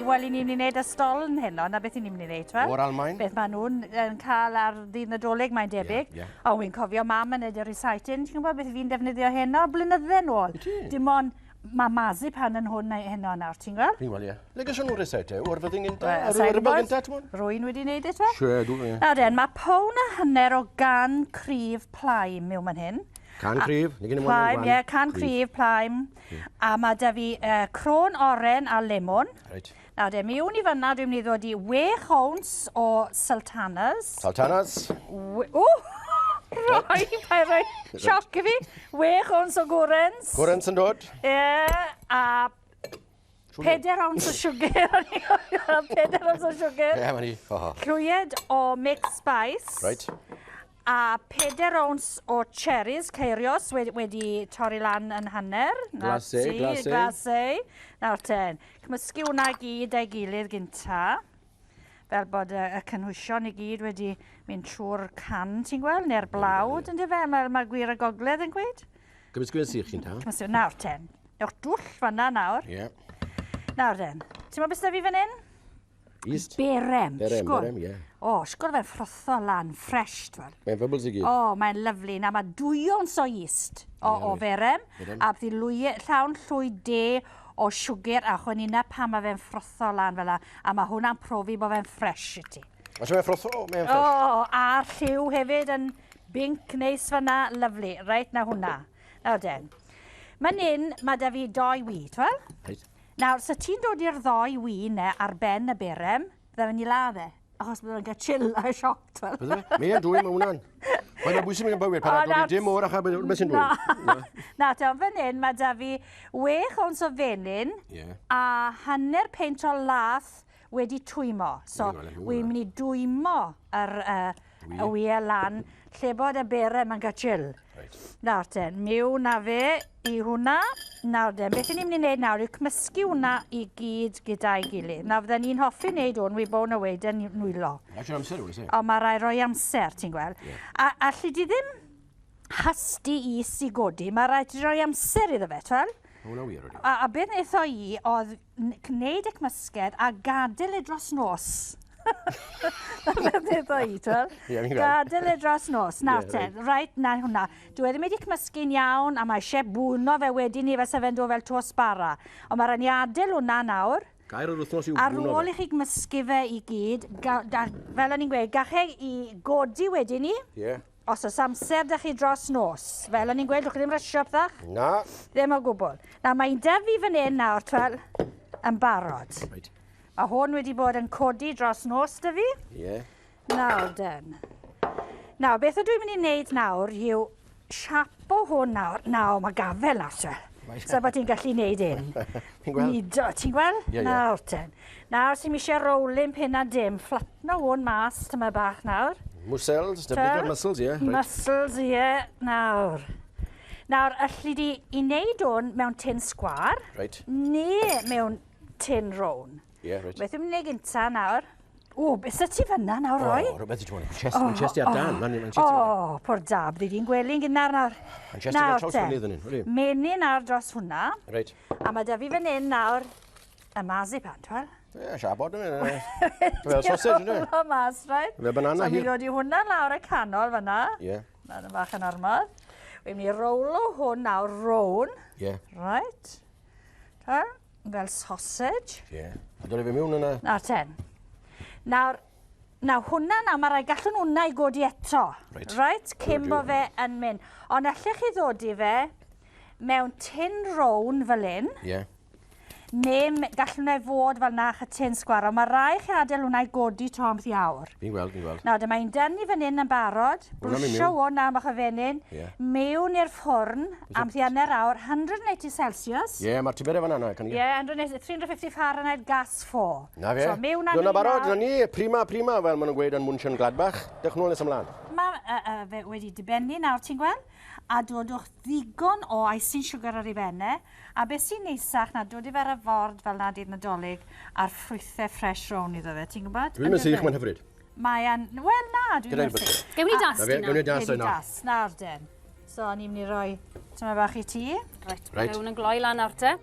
Wel, i ni'n mynd i wneud y stoln heno, na beth i ni'n mynd i wneud, twel? O'r Almaen. Beth maen nhw'n yn cael ar ddydd Nadolig, mae'n debyg. Ie, ie. O, wi'n cofio mam yn neud y reciting, ti'n gwybod beth fi'n defnyddio heno, blynydde nôl. Wyt ti? Dim ond mae marzipan yn hwn heno nawr, ti'n gweld? Fi'n gweld, ie. Le gyson nhw'r recipe? O'r fyddin gynta? Wel, O'r sa i'n rhyfel gwbod. gynta, ti'n gwybod? Rwy'n wedi wneud e, te? Sure, dwi, ie. Nawr den, mae pown a hanner o gan cryf plaim mewn fan hyn. Can cryf, ni gen i Plaim, ie, can cryf, plaim. A mae da fi crôn oren a lemon. Reit. Nawr den, miwn i fyna, dwi'n mynd i ddod i 6 owns o sultanas. Sultanas. O! Roi, pa'i roi sioc i fi. 6 owns o gwrens. Gwrens yn dod. Ie, a 4 owns o siwgr. O'n i'n cofio, 4 owns o siwgr. Ie, mae'n i. Ho, ho. Llwyed o mixed spice. Reit. A 4 owns o cherries, ceirios, wedi, wedi torri lan yn hanner. Na Glacé, ti, glacé. Glacé. Nawr ten, cymysgu hwnna gyd a'i gilydd gynta. Fel bod y, y cynhwysion i gyd wedi mynd trwy'r can, ti'n gweld, neu'r blawd, yn fe? Mae'r mae gwir y gogledd yn gweud. Gymysgu yn sych chi'n ta. Cymysgu, nawr ten. Newch dwll fanna nawr. Ie. Nawr den. Ti'n meddwl beth sydd 'da fi fan hyn? East. Berem. Berem, sgol. berem, ie. O, sgol fe'n ffrotho lan, fresh, twel. Mae'n fybls i gyd. O, mae'n lyflu. Na, mae 2 owns o yeast o ferem, Berem. a bydd lwy, llawn llwy de o siwgr, a chwenina pan mae fe'n ffrotho lan fel la. A mae hwnna'n profi bod fe'n fresh i ti. Os mae'n ffrotho, mae'n fresh. O, a'r lliw hefyd yn binc neis fyna, lyflu. Reit, na hwnna. Nawr den. Man hyn, mae da fi doi wy, twel? Reit. Nawr, so ti'n dod i'r ddoi wy ne ar ben y berem, bydde fe'n i ladd e, achos bydde fe'n cael chill a sioc, twel. Bydde fe? Mae'n dwy, mae hwnna'n. Mae'n bwysig mewn bywyd, pan O, adod na. i dim o'r ach a beth sy'n dwy. Na, na te, ond fan hyn, mae da fi 6 owns o fenyn a hanner peint o lath wedi twymo. So, Dwi'n gweld e, wy'n mynd i dwymo yr, y wyau lan, lle bod y bere mae'n cael chill. Reit. Nawr te, miwn na fe i hwnna. Nawr te, beth ni'n mynd i wneud nawr yw cymysgu hwnna i gyd gyda'i gilydd. Nawr, fydden ni'n hoffi wneud hwn, wy bod yn weid yn nwylo. Actually, amser yw'n e? Ond mae rai roi amser, ti'n gweld. A allu di ddim hastu is i godi, mae rhaid ti roi amser iddo fe, twel? Hwnna wir, ydy. A beth wnaetho i oedd gwneud y cymysgedd a gadael e dros nos. Na beth wnaetho i, twel? Ie, fi'n gweld. Gadael e dros nos. Nawr Ie, te, reit, na hwnna. Dwi e ddim wedi cymysgu'n iawn, a mae eisiau bwno fe wedyn ni fel se fe'n dod fel tost bara. Ond mae rhaid ni adael hwnna nawr. Gair yr wythnos yw Ar bwno ôl fe. i chi gymysgu fe i gyd, ga, da, fel o'n i'n gweud, gallai i godi wedyn ni, os oes amser da chi dros nos. Fel o'n i'n gweud, chi ddim rysio pethach, Na. ddim o gwbl. Na, mae'n dyfu fan hyn nawr, twel, yn barod. Reit. Mae hwn wedi bod yn codi dros nos dy fi. Ie. Nawr, den. Nawr, beth ydw i'n mynd i wneud nawr yw siapo hwn nawr. Nawr, mae gafel nawr, twel. So bod ti'n gallu wneud un. Fi'n gweld. Nido, ti'n gweld? Ie, ie. Nawr ten. Nawr sy'n eisiau rowlyn pin a dim. Flatno hwn mas tyma bach nawr. Muscles, defnyddio'r muscles, ie. Reit. Muscles, ie. Nawr. Nawr, allu di i wneud hwn mewn tin sgwar, neu mewn tin rown. Ie, reit. Beth yw'n mynd i wneud gynta nawr? O, beth sy ti fyna nawr, Roy? O, rhywbeth i ti'n Chest, mae'n chest i ar dan. Mae'n chest i O, pwr dab, dwi di'n gwely'n gynnar nawr. Mae'n chest i gael traws fynydd yn un. Ydy. Menyn nawr dros hwnna. Reit. A mae da fi fan hyn nawr y marzipan, twel? Ie, siabod yn un. Fel sausage, ynddi? O, mas, right? Fel banana So, mi hir. ddod i hwnna lawr y canol fyna. Ie. Mae'n bach yn ormod. Wy'n mynd i rowlo hwn nawr rown. Ie. Right. Twel? Fel sausage. Ie. A dod i fe mewn yna. Nawr ten. Nawr, nawr hwnna nawr, mae rai gallwn hwnna i godi eto. Reit. Right? Cyn Godi bo fe yn mynd. Ond allech chi ddod i fe mewn tin rown fel un, Ie. neu gallwn e fod fel na y tin sgwar. Ond mae rai chi adael hwnna i godi to am awr. Fi'n gweld, fi'n gweld. Nawr, dyma un dyn i fan hyn yn barod. Hwnna mynd Brwsio mewn. hwn am bach o fenyn. Ie. Mewn i'r ffwrn am hanner awr, 180 Celsius. Ie, mae'r tibere fan'na, na, can i. Ie, 180, 350 Fahrenheit gas 4. Na fe. So, mewn â Dyna ni barod, nawr. na ni, prima, prima, fel maen nhw'n gweud yn Mönchengladbach. Dewch nôl nes ymlaen. Mae fe wedi dibynnu nawr, ti'n gweld? A dodwch ddigon o icing sugar ar ei benne. A beth sy'n neisach na dod i fe ar y ford fel na dydd Nadolig a'r ffrwythau ffres rown iddo fe, ti'n gwybod? Dwi'n mynd sych, mae'n hyfryd. Mae yn... Wel, na, dwi'n Gyda mynd ni sych. Gewn ni Na das fe, di gewn ni nawr. das Gewn ni yna. das, nawr den. So, ni'n mynd i roi tyma bach i ti. Reit, Reit. mae hwn yn gloi lan nawr te.